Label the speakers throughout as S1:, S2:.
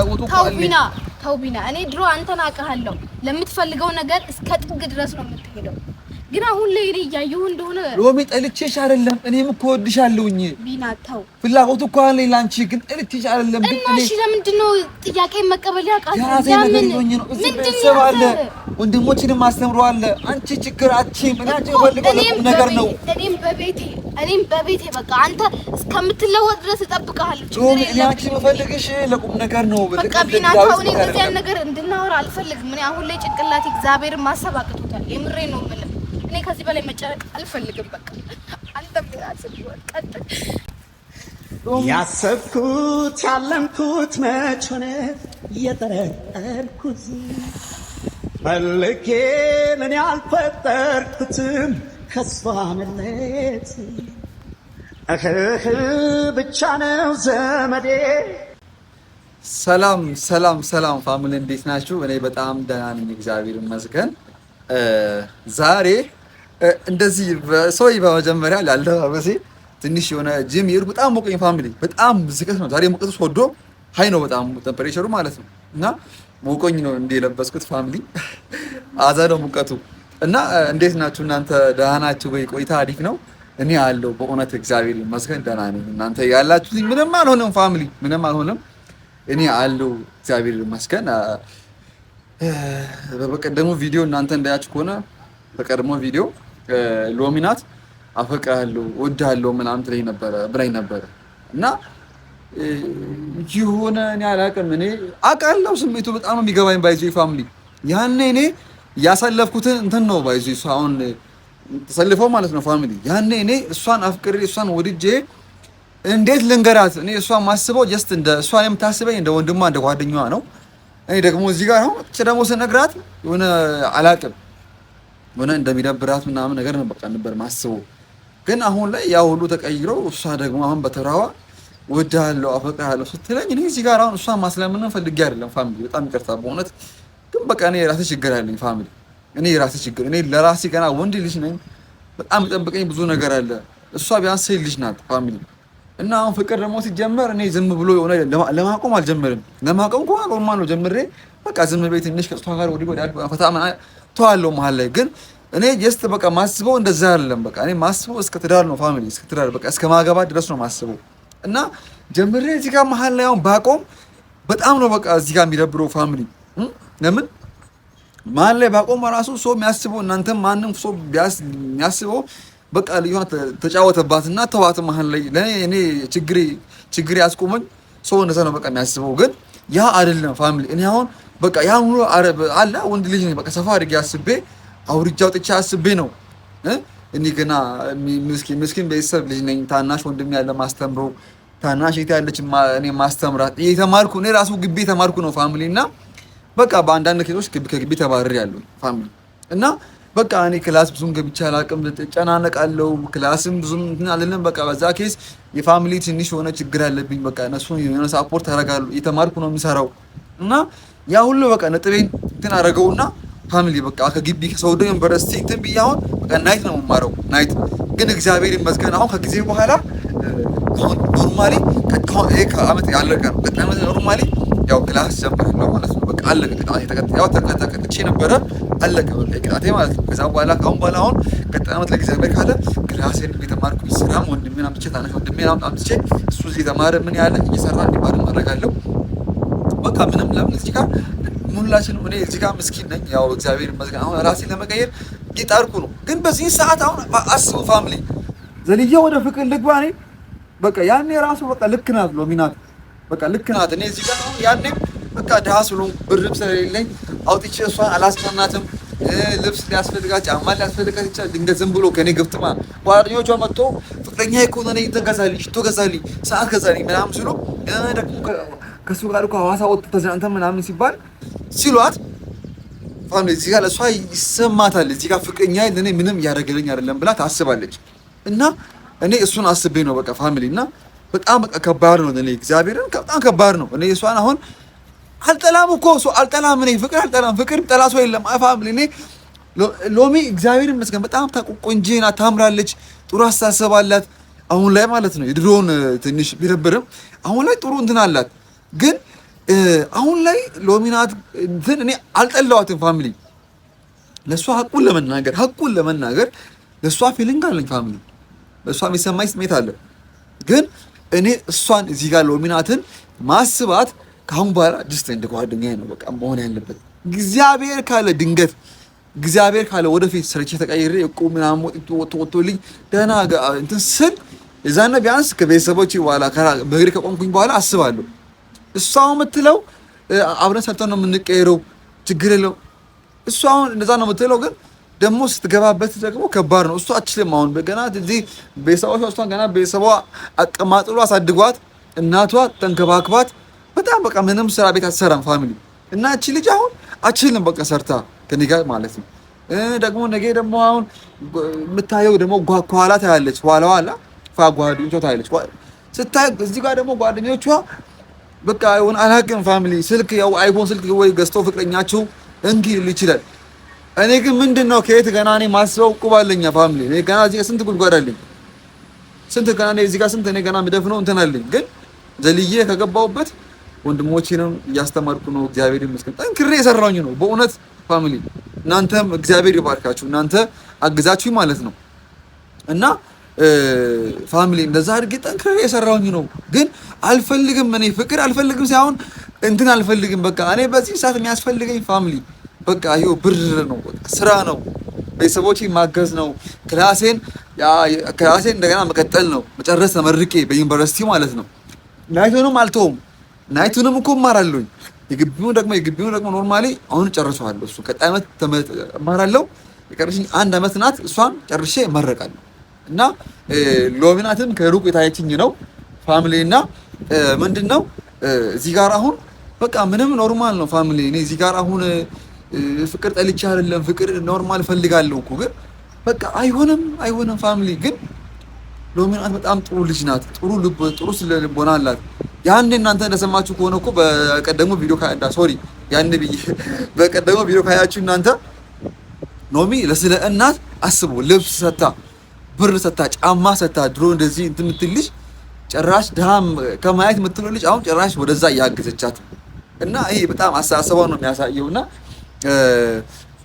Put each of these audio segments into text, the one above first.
S1: ፍላጎቱ እኮ
S2: ተው
S1: አለኝ።
S2: ቢና፣ ተው ቢና። እኔ ድሮ አንተን አውቅሃለሁ። ለምትፈልገው ነገር እስከ ጥግ ድረስ ነው የምትሄደው። ግን አሁን ላይ እኔ እያየሁ እንደሆነ
S1: ሎሚ ጠልቼሽ አይደለም፣ እኔም እኮ እወድሻለሁኝ።
S2: ቢና ተው።
S1: ፍላጎቱ እኮ አለኝ ላንቺ፣ ግን ጠልቼሽ አይደለም። ግን
S2: እና
S1: እኔ
S2: እሺ፣ ለምንድን ነው ጥያቄ መቀበል ያቃተህ?
S1: የራሴ ነገር
S2: ለምን?
S1: ይዞኝ ነው። እዚህ
S2: ምንድን ነው
S1: ቤተሰብ አለ፣
S2: ያዘህ?
S1: ወንድሞችንም አስተምሮ አለ። አንቺ ችግር አትችይም። እኔ አንቺ
S2: እኮ
S1: የምፈልገው
S2: እኔም
S1: ለቁም ነገር ነው።
S2: እኔም በቤቴ በቃ አንተ እስከምትለወጥ ድረስ እጠብቅሃለሁ። ችግር
S1: ሎሚ እኔ
S2: የለም።
S1: አንቺ የምፈልግሽ ለቁም ነገር ነው።
S2: በቃ ቢና ተው። እኔ እንደዚህ አይነት ነገር እንድናወራ አልፈልግም። እኔ አሁን ላይ ጭንቅላቴ እግዚአብሔርን ማሰብ አቅቶታል። የምሬ ነው የምልህ። እኔ ከዚህ በላይ መጨነቅ አልፈልግም። በቃ አንተም ራስህ ቀጥል።
S3: ያሰብኩት ያለምኩት መች ሆነ የጠረጠርኩት ፈልጌ ምን ያልፈጠርኩትም ከሷ መለየት እህህ ብቻ ነው ዘመዴ።
S1: ሰላም ሰላም ሰላም family፣ እንዴት ናችሁ? እኔ በጣም ደህና ነኝ፣ እግዚአብሔር ይመስገን። ዛሬ እንደዚህ sorry በመጀመሪያ ላለባበሴ ትንሽ የሆነ ጂም የሄድኩ በጣም ሞቀኝ family፣ በጣም ዝቀት ነው ዛሬ። ሙቀቱ ወዶ high ነው በጣም temperature ኡ ማለት ነው። እና ሞቆኝ ነው እንዲህ የለበስኩት family፣ አዛ ነው ሙቀቱ። እና እንዴት ናችሁ እናንተ? ደህና ናችሁ ወይ? ቆይታ አሪፍ ነው። እኔ አለሁ በእውነት እግዚአብሔር ይመስገን ደህና ነኝ። እናንተ ያላችሁኝ ምንም አልሆንም family፣ ምንም አልሆንም። እኔ አለሁ እግዚአብሔር ይመስገን። በቀደሙ ቪዲዮ እናንተ እንዳያችሁ ከሆነ በቀድሞ ቪዲዮ ሎሚናት አፈቅርሃለሁ እወድሃለሁ ምናምን ትለኝ ነበረ ብላኝ ነበረ። እና የሆነ እኔ አላውቅም፣ እኔ አውቃለሁ ስሜቱ በጣም ነው የሚገባኝ። By the way family፣ ያኔ እኔ ያሳለፍኩትን እንትን ነው by the way እሷ አሁን ተሰልፈው ማለት ነው family። ያኔ እኔ እሷን አፍቅሬ እሷን ወድጄ እንዴት ልንገራት? እኔ እሷን ማስበው just እንደ እሷ የምታስበኝ እንደ ወንድሟ እንደ ጓደኛዋ ነው። እኔ ደግሞ እዚህ ጋር አሁን ደግሞ ስነግራት የሆነ አላቅም የሆነ እንደሚደብራት ምናምን ነገር ነው በቃ ነበር ማስበው። ግን አሁን ላይ ያ ሁሉ ተቀይሮ እሷ ደግሞ አሁን በተራዋ እወድሃለሁ አፈቅርሃለሁ ስትለኝ እኔ እዚህ ጋር አሁን እሷን ማስለምን ፈልጌ አይደለም family፣ በጣም ይቅርታ በእውነት። ግን በቃ እኔ የራሴ ችግር አለኝ family። እኔ የራሴ ችግር፣ እኔ ለራሴ ገና ወንድ ልጅ ነኝ። በጣም የሚጠብቀኝ ብዙ ነገር አለ። እሷ ቢያንስ ሴት ልጅ ናት family። እና አሁን ፍቅር ደግሞ ሲጀመር እኔ ዝም ብሎ የሆነ ለማቆም አልጀምርም። ለማቆም ከሆነ normal ነው፣ ጀምሬ በቃ ዝም ቤት ትንሽ ከእሷ ጋር ወዲህ ወዲያ ፈታ ምናምን ተዋለው መሀል ላይ። ግን እኔ just በቃ ማስበው እንደዛ አይደለም። በቃ እኔ ማስበው እስከ ትዳር ነው family፣ እስከ ትዳር በቃ እስከ ማገባት ድረስ ነው ማስበው። እና ጀምሬ እዚህ ጋር መሀል ላይ አሁን ባቆም በጣም ነው በቃ እዚህ ጋር የሚደብረው family። ለምን መሀል ላይ ባቆም ራሱ ሰው የሚያስበው እናንተም ማንም ሰው የሚያስበው በቃ ልጅቷ ተጫወተባትና ተዋት መሀል ላይ። ለኔ እኔ ችግሬ ችግሬ ያስቆመኝ ሰው እንደዛ ነው በቃ የሚያስበው። ግን ያ አይደለም family። እኔ አሁን በቃ ያ ሁሉ አለ ወንድ ልጅ ነኝ። በቃ ሰፋ አድርጌ አስቤ አውርጃ አውጥቼ አስቤ ነው። እኔ ገና ምስኪን ምስኪን ቤተሰብ ልጅ ነኝ። ታናሽ ወንድም ያለ ማስተምረው፣ ታናሽ እህት ያለች እኔ ማስተምራት፣ እየተማርኩ እኔ ራሱ ግቢ የተማርኩ ነው family። እና በቃ በአንዳንድ case ኦች ከግቢ ተባርሬያለሁ family። እና በቃ እኔ class ብዙም ገብቼ አላውቅም፣ እጨናነቃለሁ። Class ም ብዙም እንትን አልልም። በቃ በዛ case የ family ትንሽ የሆነ ችግር አለብኝ። በቃ እነሱን የሆነ support አደርጋለሁ። እየተማርኩ ነው የምሰራው። እና ያ ሁሉ በቃ ነጥቤን እንትን አደረገውና family በቃ ከግቢ ከሶዶ ዩኒቨርሲቲ እንትን ብዬ አሁን በቃ night ነው የምማረው night። ግን እግዚአብሔር ይመስገን አሁን ከጊዜ በኋላ አሁን normally ይሄ ከአመት ያለቀ ነው። ቀጣይ አመት normally ያው class ጀምራለሁ ማለት ነው። በቃ አለቀ ቅጣቴ። ያው ተቀጥቼ ነበረ፣ አለቀ በቃ ቅጣቴ ማለት ነው። ከዛ በኋላ ከአሁን በኋላ አሁን ቀጣይ አመት ለእግዚአብሔር ካለ class ኤን የተማርኩ ስራም ወንድሜን አምጥቼ ታናሽ ወንድሜን አምጥቼ እሱ እዚህ የተማረ ምን ያለ እየሰራ እንዲማር አደርጋለሁ። በቃ ምንም ለምን እዚህ ጋር ሁላችንም እኔ እዚህ ጋር ምስኪን ነኝ። ያው እግዚአብሔር ይመስገን አሁን ራሴን ለመቀየር እየጣርኩ ነው። ግን በዚህ ሰዓት አሁን አስቡ family፣ ዘልዬ ወደ ፍቅር ልግባ እኔ በቃ ያኔ ራሱ በቃ ልክ ናት ሎሚናት፣ በቃ ልክ ናት። እኔ እዚህ ጋር አሁን ያኔ በቃ ድሀ ስለሆንኩ ብርም ስለሌለኝ አውጥቼ እሷን አላስናናትም። ልብስ ሊያስፈልጋት ጫማ ሊያስፈልጋት ይችላል። ድንገት ዝም ብሎ ከኔ ግብትማ ጓደኞቿ መጥቶ ፍቅረኛ ከሆነ እኔ እንትን ገዛልኝ፣ ሽቶ ገዛልኝ፣ ሰዓት ገዛልኝ ምናምን ሲሉ ደግሞ ከእሱ ጋር እኮ ሐዋሳ ወጥቶ ተዝናንተን ምናምን ሲባል ሲሏት family እዚህ ጋር ለእሷ ይሰማታል። እዚህ ጋር ፍቅረኛ ለእኔ ምንም እያደረገልኝ አይደለም ብላ ታስባለች። እና እኔ እሱን አስቤ ነው በቃ family። እና በጣም በቃ ከባድ ነው። እኔ እግዚአብሔርን በጣም ከባድ ነው። እኔ እሷን አሁን አልጠላም እኮ ሰው አልጠላም። እኔ ፍቅር አልጠላም። ፍቅር ጠላ ሰው የለም። Family እኔ ሎሚ እግዚአብሔር ይመስገን በጣም ቆንጆ ናት፣ ታምራለች፣ ጥሩ አስተሳሰብ አላት። አሁን ላይ ማለት ነው። የድሮውን ትንሽ ቢደብርም አሁን ላይ ጥሩ እንትን አላት። ግን አሁን ላይ ሎሚናት እንትን እኔ አልጠላዋትም family። ለእሷ ሀቁን ለመናገር ለእሷ feeling አለኝ family፣ ለእሷ የሚሰማኝ ስሜት አለ። ግን እኔ እሷን እዚህ ጋር ሎሚናትን ማስባት ከአሁን በኋላ just እንደ ጓደኛዬ ነው በቃ መሆን ያለበት። እግዚአብሔር ካለ፣ ድንገት እግዚአብሔር ካለ ወደፊት ሰርቼ ተቀይሬ እቁብ ምናምን ወጥቶ ወጥቶልኝ ደህና እንትን ስል የዛነ ቢያንስ ከቤተሰቦች በኋላ በእግሬ ከቆምኩኝ በኋላ አስባለሁ። እሷ የምትለው አብረን ሰርተን ነው የምንቀይረው፣ ችግር የለው። እሷ አሁን እንደዛ ነው የምትለው፣ ግን ደግሞ ስትገባበት ደግሞ ከባድ ነው። እሷ አትችልም። አሁን ገና እዚህ ቤተሰቦቿ እሷን ገና ቤተሰቧ አቀማጥሎ አሳድጓት እናቷ ተንከባክባት በጣም በቃ ምንም ስራ ቤት አትሰራም family። እና እቺ ልጅ አሁን አትችልም በቃ ሰርታ ከኔ ጋር ማለት ነው። ደግሞ ነገ ደግሞ አሁን የምታየው ደግሞ ከኋላ ታያለች፣ ኋላ ኋላ ጓደኞቿ ታያለች። ስታይ እዚህ ጋር ደግሞ ጓደኞቿ በቃ የሆነ አላውቅም family፣ ስልክ ያው iPhone ስልክ ወይ ገዝተው ፍቅረኛቸው እንኪ ሊል ይችላል። እኔ ግን ምንድን ነው ከየት ገና እኔ ማስበው ዕቁብ አለኝ family። እኔ ገና እዚህ ጋር ስንት ጉድጓድ አለኝ፣ ስንት ገና እኔ እዚህ ጋር ስንት እኔ ገና የምደፍነው እንትን አለኝ። ግን ዘልዬ ከገባሁበት ወንድሞቼንም እያስተማርኩ ነው። እግዚአብሔር ይመስገን ጠንክሬ የሰራሁኝ ነው በእውነት family። እናንተም እግዚአብሔር ይባርካችሁ፣ እናንተ አግዛችሁ ማለት ነው። እና family እንደዛ አድርጌ ጠንክሬ የሰራሁኝ ነው። ግን አልፈልግም፣ እኔ ፍቅር አልፈልግም ሳይሆን እንትን አልፈልግም። በቃ እኔ በዚህ ሰዓት የሚያስፈልገኝ family በቃ ይኸው ብር ነው፣ ስራ ነው፣ ቤተሰቦቼ ማገዝ ነው፣ ክላሴን እንደገና መቀጠል ነው፣ መጨረስ ተመርቄ በዩኒቨርሲቲ ማለት ነው። Night ኡንም አልተውም፣ night ኡንም እኮ እማራለሁኝ። የግቢውን ደግሞ normally አሁን ጨርሰዋለሁ። እሱ ቀጣይ ዓመት እማራለሁ። የቀረችኝ አንድ ዓመት ናት። እሷን ጨርሼ እመረቃለሁ። እና ሎሚናትም ከሩቅ የታየችኝ ነው family። እና ምንድን ነው እዚህ ጋር አሁን በቃ ምንም normal ነው family። እኔ እዚህ ጋር አሁን ፍቅር ጠልቼ አይደለም፣ ፍቅር normal እፈልጋለሁ እኮ፣ ግን በቃ አይሆንም፣ አይሆንም family። ግን ሎሚናት በጣም ጥሩ ልጅ ናት። ጥሩ ልብ፣ ጥሩ ስነ ልቦና አላት። ያን እናንተ እንደሰማችሁ ከሆነ እኮ በቀደሙ ቪዲዮ ካዳ sorry ያን ብዬ በቀደሙ ቪዲዮ ካያችሁ እናንተ ኖሚ ለስለ እናት አስቡ ልብስ ሰታ፣ ብር ሰታ፣ ጫማ ሰታ ድሮ እንደዚህ እንትን የምትል ልጅ፣ ጭራሽ ድሃም ከማየት የምትለው ልጅ አሁን ጭራሽ ወደዛ እያገዘቻት እና ይሄ በጣም አስተሳሰቧ ነው የሚያሳየው። እና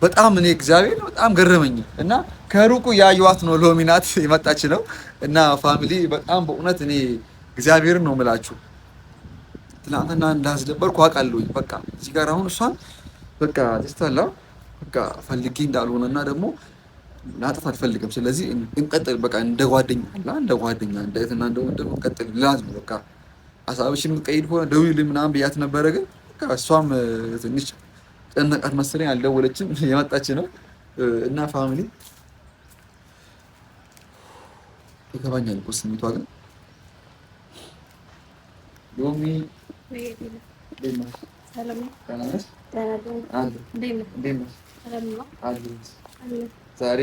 S1: በጣም እኔ እግዚአብሔር በጣም ገረመኝ። እና ከሩቁ ያየዋት ነው ሎሚናት የመጣች ነው። እና family በጣም በእውነት እኔ እግዚአብሔርን ነው የምላችሁ፣ ትናንትና እንዳስደበርኩ አውቃለሁኝ። በቃ እዚህ ጋር አሁን እሷን በቃ ደስታላ በቃ ፈልጌ እንዳልሆነ እና ደግሞ ላጠፍ አልፈልግም። ስለዚህ እንቀጥል በቃ እንደ ጓደኛ አላ እንደ ጓደኛ፣ እንደ እህትና እንደ ወንድም እንቀጥል ልላት ነው። በቃ ሀሳብሽን የምትቀይር ከሆነ ደውዪልኝ ምናምን ብያት ነበረ። ግን በቃ እሷም ትንሽ ጨነቃት መሰለኝ፣ አልደወለችም። የመጣች ነው። እና family ይገባኛል እኮ ስሜቷ። ግን ሎሚ፣ እንዴት ነሽ? ደህና ነሽ? አለሁ። እንዴት ነሽ? አለሁ። ዛሬ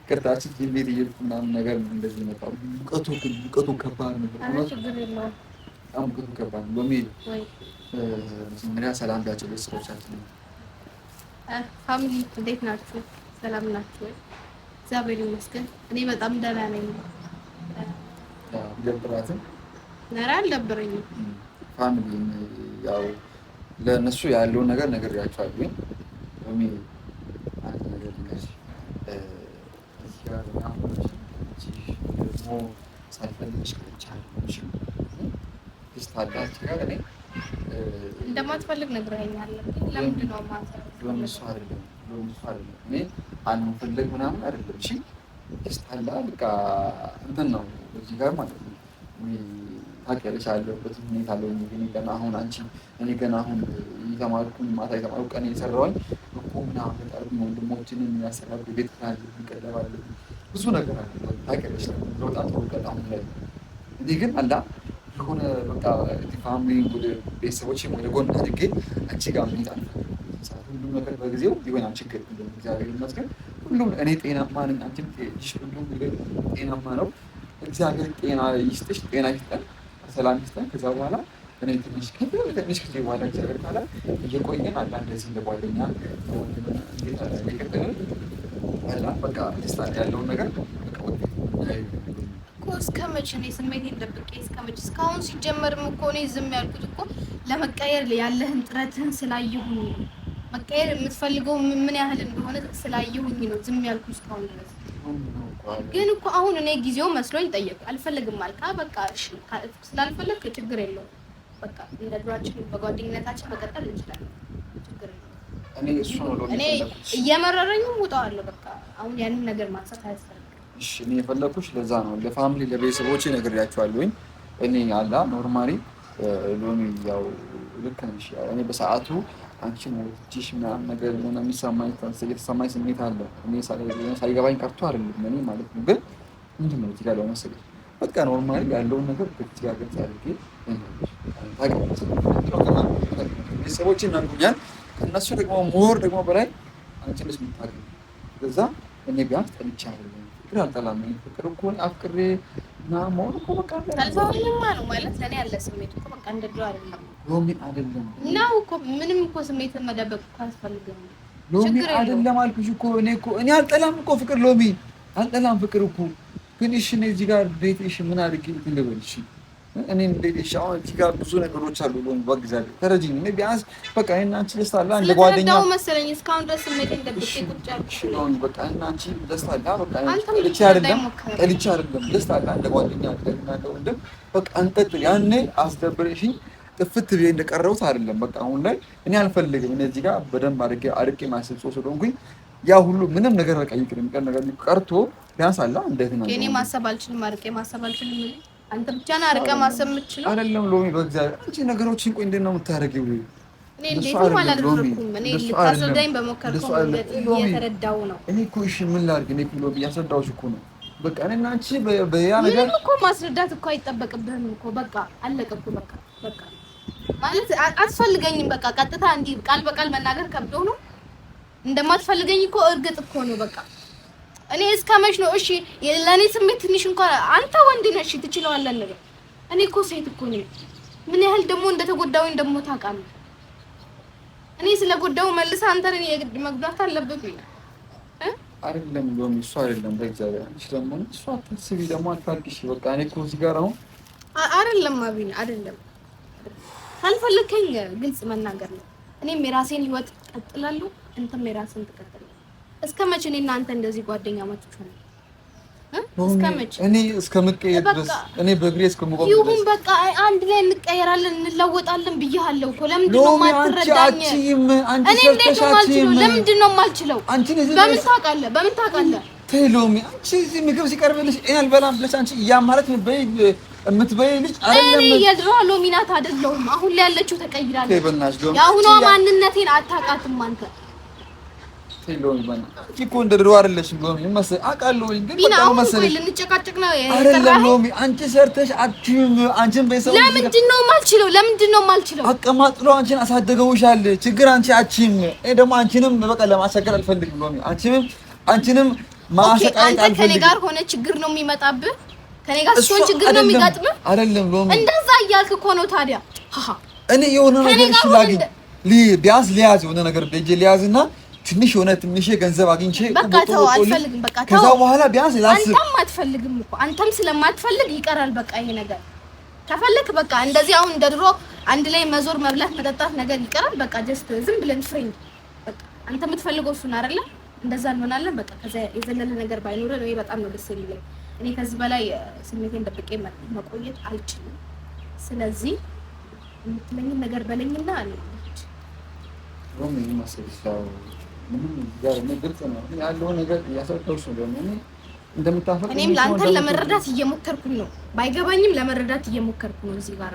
S1: ቅርታችን ቤት እየሄድኩ ምናምን ነገር ነው እንደዚህ መጣሁ። ሙቀቱ ግን ሙቀቱ ከባድ ነው። በጣም ሙቀቱ ከባድ ነው። ሎሚ፣ መጀመሪያ ሰላም ቢያቸው ቤተሰቦቻችን።
S2: Family እንዴት ናችሁ? ሰላም ናችሁ ወይ? እግዚአብሔር ይመስገን እኔ በጣም ደህና ነኝ።
S1: ደብራትም?
S2: ኧረ አልደበረኝም።
S1: Family ያው ለእነሱ ያለውን ነገር ነግሬያቸዋለሁኝ። ሎሚ፣ አንድ ነገር ልንገርሽ፣ እዚህ ጋር ምናምን ደግሞ ሳልፈልግሽ ቀርቼ አይደለም። እሺ ታላችሁ ጋር እኔ
S2: እንደማትፈልግ ነግረኸኛል። ግን ለምንድን ነው
S1: ሎሚ እሱ አይደለም፣ ሎሚ እሱ አይደለም። እኔ አንፈልግ ምናምን አይደለም። እሺ ስታላ በቃ እንትን ነው እዚህ ጋር ማለት ነው። ታውቂያለሽ ያለሁበት ሁኔታ አለው። እኔ ገና አሁን አንቺ እኔ ገና አሁን እየተማርኩኝ፣ ማታ የተማርኩ ቀን እየሰራሁኝ እኮ ምናምን ተጣልኩኝ። ወንድሞችን የሚያሰራብ ቤት ኪራይ አለብኝ፣ ቀለብ አለብኝ፣ ብዙ ነገር አለ። ታውቂያለሽ በጣም ተወቀል አሁን ላይ። እኔ ግን አላ የሆነ በቃ family ወደ ቤተሰቦች ወደ ጎን አድርጌ አንቺ ጋር መሄድ አልፈልግም። ሁሉም ነገር በጊዜው ይሆናል። ችግር የለውም። እግዚአብሔር ይመስገን ሁሉም እኔ ጤናማ ነኝ። አንቺም ሁሉም ነገር ጤናማ ነው። እግዚአብሔር ጤና ይስጥሽ፣ ጤና ይስጠን፣ ሰላም ይስጠን። ከዛ በኋላ እኔ ትንሽ ጊዜ በኋላ እግዚአብሔር ካለ እየቆየን አላ እንደዚህ እንደ ጓደኛ እየቀጠልን አላ በቃ ደስታ ያለውን ነገር በቃ ወደፊት
S2: እኮ እስከ መቼ ነው ስሜቴን ደብቄ? እስከ መቼ? እስካሁን ሲጀመርም እኮ እኔ ዝም ያልኩት እኮ ለመቀየር ያለህን ጥረትህን ስላየሁኝ ነው። መቀየር የምትፈልገው ምን ያህል እንደሆነ ስላየሁኝ ነው ዝም ያልኩት እስካሁን ድረስ። ግን እኮ አሁን እኔ ጊዜው መስሎኝ ጠየቅኩ። አልፈልግም አልካ። በቃ እሺ፣ ስላልፈለግ ችግር የለውም። በቃ እንደ ድሯችን በጓደኝነታችን መቀጠል እንችላለን። ችግር የለውም።
S1: እኔ እሱ ነው
S2: እኔ እየመረረኝም ውጠዋለሁ። በቃ አሁን ያንን ነገር ማንሳት አያስፈልግም።
S1: እሺ እኔ የፈለኩሽ ለዛ ነው። ለ family ለቤተሰቦቼ ነግሬያቸዋለሁኝ። እኔ አላ normally ሎሚ ያው ልክ ነሽ። እኔ በሰዓቱ አንቺን ወድጄሽ ምናምን ነገር ሆነ የሚሰማኝ የተሰማኝ ስሜት አለ። እኔ ሳይገባኝ ቀርቶ አይደለም እኔ ማለት ነው። ግን ምንድን ነው እዚህ ጋር መሰለኝ በቃ normally ያለውን ነገር ግልጽ ጋር ግልጽ አድርጌ ቤተሰቦቼ ነግሩኛል። ከእነሱ ደግሞ more ደግሞ በላይ አንቺ ነሽ የምታውቂው። ከዛ እኔ ቢያንስ ጠልቼ አይደለም ፍቅር አልጠላም። ፍቅር እኮ አፍቅሬ ምናምን መሆን እኮ በቃ
S2: ጠልተኸኝማ ነው ማለት ለእኔ ያለ ስሜት እኮ በቃ እንደ ድሮ አይደለም።
S1: ሎሚ አይደለም
S2: ነው እኮ ምንም እኮ ስሜትን መደበቅ እኮ አያስፈልግም።
S1: ሎሚ አይደለም አልኩሽ እኮ እኔ እኮ እኔ አልጠላም እኮ ፍቅር ሎሚ አልጠላም ፍቅር እኮ ግን እሺ እኔ እዚህ ጋር እንዴት እሺ ምን አድርጌ እንትን ልበል እሺ እኔ እንዴት እሺ አሁን እዚህ ጋር ብዙ ነገሮች አሉ ሎሚ በእግዚአብሔር ተረጂኝ እኔ ቢያንስ በቃ እኔና አንቺ ደስታ አለ እንደ ጓደኛ
S2: መሰለኝ እስካሁን ድረስ ስሜቴን ደብቄ ቁጭ ያልኩሽ
S1: ሎሚ በቃ እኔና አንቺ ደስታ አለ በቃ ጠልቼ አይደለም ጠልቼ አይደለም ደስታ አለ እንደ ጓደኛ እንደ ወንድም በቃ እንቀጥል ያኔ አስደብረሽኝ ጥፍት ብዬ እንደቀረሁት አይደለም። በቃ አሁን ላይ እኔ አልፈልግም። እኔ እዚህ ጋር በደንብ አድርጌ አርቄ ማሰብ ሰው ስለሆንኩኝ ያ ሁሉ ምንም ነገር በቃ ይቅር የሚቀር ነገር ቀርቶ ቢያንስ አለ እንዴት ነው
S2: እኔ ማሰብ አልችልም፣ አርቄ ማሰብ አልችልም። አንተ ብቻ ነህ አርቄ ማሰብ የምትችለው
S1: አይደለም ሎሚ። በእግዚአብሔር አንቺ ነገሮችን ቆይ እንዴት ነው የምታደርጊው?
S2: እኔ እንዴትም አላደረኩም። እኔ ልታስረዳኝ በሞከርከው መንገድ እየተረዳሁ ነው።
S1: እኔ እኮ እሺ ምን ላድርግ? እኔ እኮ ሎሚ እያስረዳሁሽ እኮ ነው። በቃ እኔ እና አንቺ በያ ነገር
S2: ምንም እኮ ማስረዳት እኮ አይጠበቅብህም እኮ በቃ አለቀ እኮ በቃ በቃ ማለት አትፈልገኝም። በቃ ቀጥታ እንዲህ ቃል በቃል መናገር ከብዶ ነው። እንደማትፈልገኝ እኮ እርግጥ እኮ ነው። በቃ እኔ እስከ መች ነው? እሺ ለእኔ ስሜት ትንሽ እንኳን አንተ ወንድ ነህ፣ እሺ ትችለዋለህ ነገር እኔ እኮ ሴት እኮ ነኝ። ምን ያህል ደግሞ እንደተጎዳሁኝ ደግሞ ታውቃለህ። እኔ ስለጎዳሁ መልሰህ አንተ እኔ የግድ መጉዳት አለብህ
S1: አይደለም ሎሚ፣ እሱ አይደለም በእግዚአብሔር። አንቺ ደግሞ እሱ አታስቢ፣ ደግሞ አታልቅሽ። በቃ እኔ እኮ እዚህ ጋር አሁን
S2: አይደለም አቢን አይደለም ካልፈለከኝ ግልጽ መናገር ነው። እኔም የራሴን ህይወት ቀጥላለሁ፣ አንተም የራስን ትቀጥላለህ። እስከ መቼ እኔ እና አንተ እንደዚህ ጓደኛሞች ሆነን? እስከ መቼ
S1: እኔ እስከምቀየር ድረስ እኔ በእግሬ እስከምቆም ድረስ
S2: ይሁን። በቃ አንድ ላይ እንቀየራለን፣ እንለወጣለን ብዬሃለሁ እኮ። ለምንድን ነው የማትረዳኝ? እኔ እንዴት ነው የማልችለው? ለምንድን ነው የማልችለው? በምን ታውቃለህ? በምን ታውቃለህ?
S1: ተይ ሎሚ፣ አንቺ እዚህ ምግብ ሲቀርብልሽ እኔ አልበላም ብለሽ አንቺ እያማረች የምትበይ ልጅ አይደለም።
S2: እኔ የድሮ ሎሚ ናት አይደለሁም። አሁን ላይ ያለችው ተቀይራለች። የአሁኗ ማንነቴን አታውቃትም አንተ።
S1: ተይ ሎሚ በእናትሽ፣ አንቺ እኮ እንደ ድሮ አይደለሽም ሎሚ። መሰለኝ አውቃለሁ፣ ግን በቃ መሰለኝ
S2: ልንጨቃጨቅ ነው
S1: አይደለም ሎሚ። አንቺ ሰርተሽ አትችይም። አንቺን በሰው
S2: ለምንድን ነው የማልችለው? ለምንድን ነው የማልችለው?
S1: አቀማጥሎ አንቺን አሳደገውሻል። ችግር አንቺ አትችይም። እኔ ደግሞ አንቺንም በቃ ለማስቸገር አልፈልግም ሎሚ። አንቺንም ማሰቃየት አልፈልግም።
S2: አንተ ከኔ ጋር ሆነ ችግር ነው የሚመጣብህ ከኔ ጋር ስትሆን ችግር ነው የሚገጥምህ።
S1: አይደለም ሎሚ፣
S2: እንደዛ እያልክ እኮ ነው ታዲያ።
S1: እኔ የሆነ ነገር እሺ ላግኝ፣ ቢያንስ ሊያዝ የሆነ ነገር በእጄ ሊያዝና ትንሽ የሆነ ትንሽ ገንዘብ አግኝቼ
S2: በቃ ተው፣ አልፈልግም። በቃ ተው።
S1: ከዛ በኋላ ቢያንስ ላስብ።
S2: አንተም አትፈልግም እኮ አንተም ስለማትፈልግ ይቀራል። በቃ ይሄ ነገር ከፈለክ በቃ እንደዚህ አሁን እንደ ድሮ አንድ ላይ መዞር፣ መብላት፣ መጠጣት ነገር ይቀራል። በቃ just ዝም ብለን friend በቃ አንተ የምትፈልገው እሱን አይደለ? እንደዛ እንሆናለን። በቃ ከዛ የዘለለ ነገር ባይኖረን እኔ በጣም ነው ደስ የሚለኝ። እኔ ከዚህ በላይ ስሜቴን ደብቄ መቆየት አልችልም። ስለዚህ የምትለኝን ነገር በለኝና እኔ እኔም ለአንተን ለመረዳት እየሞከርኩኝ ነው። ባይገባኝም ለመረዳት እየሞከርኩ ነው። እዚህ ጋር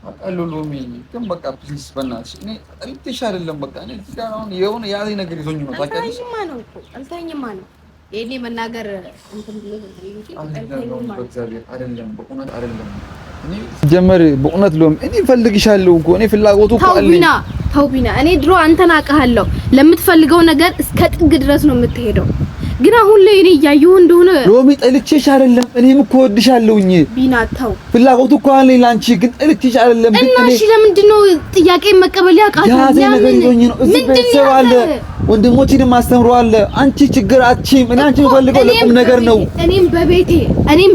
S1: አውቃለሁ ሎሚ፣ ግን በቃ please በእናትሽ እኔ ጠልቼሽ አይደለም። በቃ እኔ እዚህ ጋር አሁን የሆነ የያዘኝ ነገር ይዞኝ ነው። ታውቂያለሽ።
S2: ጠልተኸኝማ ነው እኮ ጠልተኸኝማ ነው የኔ መናገር እንትን ብሎ እንጂ
S1: በእግዚአብሔር አይደለም፣ በእውነት አይደለም። እኔ ሲጀመር በእውነት ሎሚ እኔ እፈልግሻለሁ እኮ እኔ ፍላጎቱ እኮ አለኝ።
S2: ተው ቢና፣ እኔ ድሮ አንተን አውቅሃለሁ። ለምትፈልገው ነገር እስከ ጥግ ድረስ ነው የምትሄደው። ግን አሁን ላይ እኔ እያየሁ እንደሆነ
S1: ሎሚ ጠልቼሽ አይደለም። እኔም እኮ እወድሻለሁኝ።
S2: ቢና ተው፣
S1: ፍላጎቱ እኮ አለኝ ላንቺ፣ ግን ጠልቼሽ አይደለም።
S2: እና እሺ፣ ለምንድን ነው ጥያቄ መቀበል ያቃተህ?
S1: ያዘኝ ነገር ይዞኝ ነው። እዚህ ቤተሰብ አለ፣ ወንድሞቼንም አስተምሮ አለ። አንቺ ችግር አትችይም። እኔ አንቺ የምፈልገው ለቁም ነገር ነው።
S2: እኔም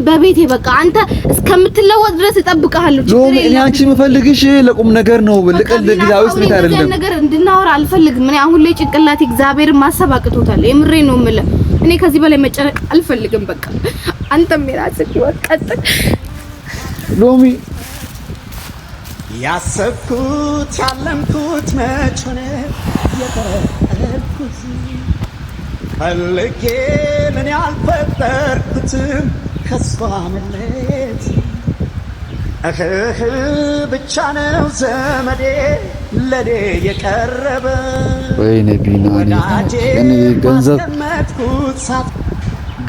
S2: በቤቴ በቃ አንተ እስከምትለወጥ ድረስ እጠብቅሃለሁ።
S1: ችግር የለም። እኔ አንቺ የምፈልግሽ ለቁም ነገር ነው፣ ለቀልድ ጊዜያዊ ስሜት አይደለም።
S2: ነገር እንድናወራ አልፈልግም። እኔ አሁን ላይ ጭንቅላቴ እግዚአብሔርን ማሰብ አቅቶታል። የምሬ ነው የምልህ። እኔ ከዚህ በላይ መጨነቅ አልፈልግም። በቃ አንተም የራስህ ህይወት ቀጥል።
S1: ሎሚ
S3: ያሰብኩት ያለምኩት መች ሆነ የጠረጠርኩት ፈልጌ ምን ያልፈጠርኩትም ከሷ መለየት እህህ ብቻ ነው ዘመዴ ለኔ የቀረበ።
S1: ወይኔ ቢና፣ እኔ ገንዘብ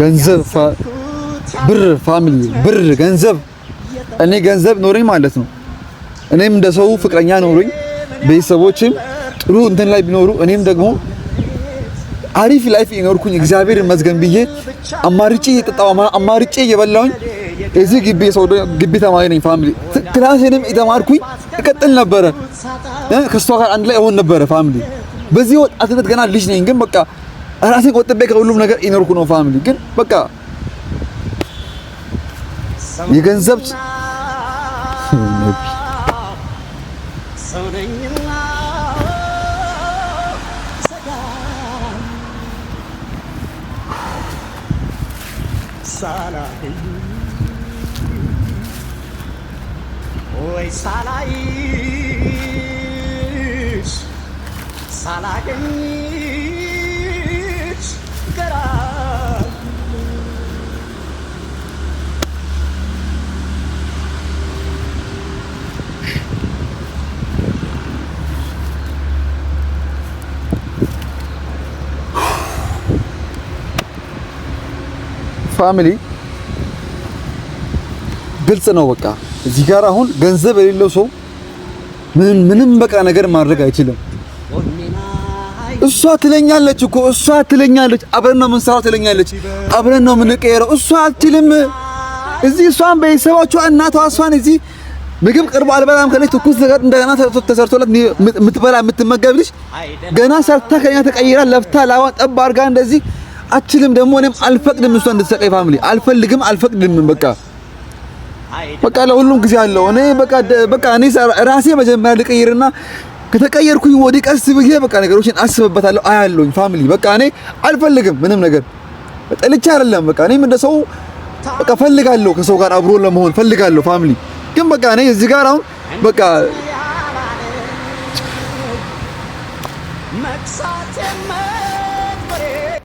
S1: ገንዘብ ብር family ብር ገንዘብ እኔ ገንዘብ ኖረኝ ማለት ነው። እኔም እንደ ሰው ፍቅረኛ ኖሮኝ ቤተሰቦችም ጥሩ እንትን ላይ ቢኖሩ እኔም ደግሞ አሪፍ life ይኖርኩኝ እግዚአብሔር ይመስገን ብዬ አማርጬ እየጠጣሁ አማርጬ እየበላሁኝ እዚህ ግቢ የሰው ግቢ ተማሪ ነኝ family class ኤንም የተማርኩኝ እቀጥል ነበረ። ከእሷ ጋር አንድ ላይ እሆን ነበረ family። በዚህ ወጣትነት ገና ልጅ ነኝ፣ ግን በቃ ራሴን ቆጥቤ ከሁሉም ነገር ይኖርኩ ነው family። ግን በቃ የገንዘብ
S3: ወይ ሳላይሽ ሳላገኝሽ ገራ
S1: Family ግልጽ ነው። በቃ እዚህ ጋር አሁን ገንዘብ የሌለው ሰው ምንም በቃ ነገር ማድረግ አይችልም። እሷ ትለኛለች እኮ እሷ ትለኛለች፣ አብረን ነው የምንሰራው ትለኛለች፣ አብረን ነው የምንቀየረው። እሷ አትችልም። እዚህ እሷን ቤተሰቦቿ እናቷ እሷን እዚህ ምግብ ቅርቦ አልበላም ካለች ትኩስ ነገር እንደገና ተሰርቶላት የምትበላ የምትመገብ ልጅ ገና ሰርታ ከኛ ተቀይራ ለፍታ ላቧን ጠብ አድርጋ እንደዚህ አትችልም። ደግሞ እኔም አልፈቅድም እሷ እንድትሰቃይ family አልፈልግም፣ አልፈቅድም። በቃ በቃ ለሁሉም ጊዜ አለው። እኔ በቃ በቃ እኔ ራሴ መጀመሪያ ልቀይርና ከተቀየርኩኝ ወዲህ ቀስ ብዬ በቃ ነገሮችን አስብበታለሁ፣ አያለሁኝ family። በቃ እኔ አልፈልግም ምንም ነገር ጠልቼ አይደለም። በቃ እኔም እንደ ሰው በቃ ፈልጋለሁ፣ ከሰው ጋር አብሮ ለመሆን ፈልጋለሁ family። ግን በቃ እኔ እዚህ ጋር አሁን በቃ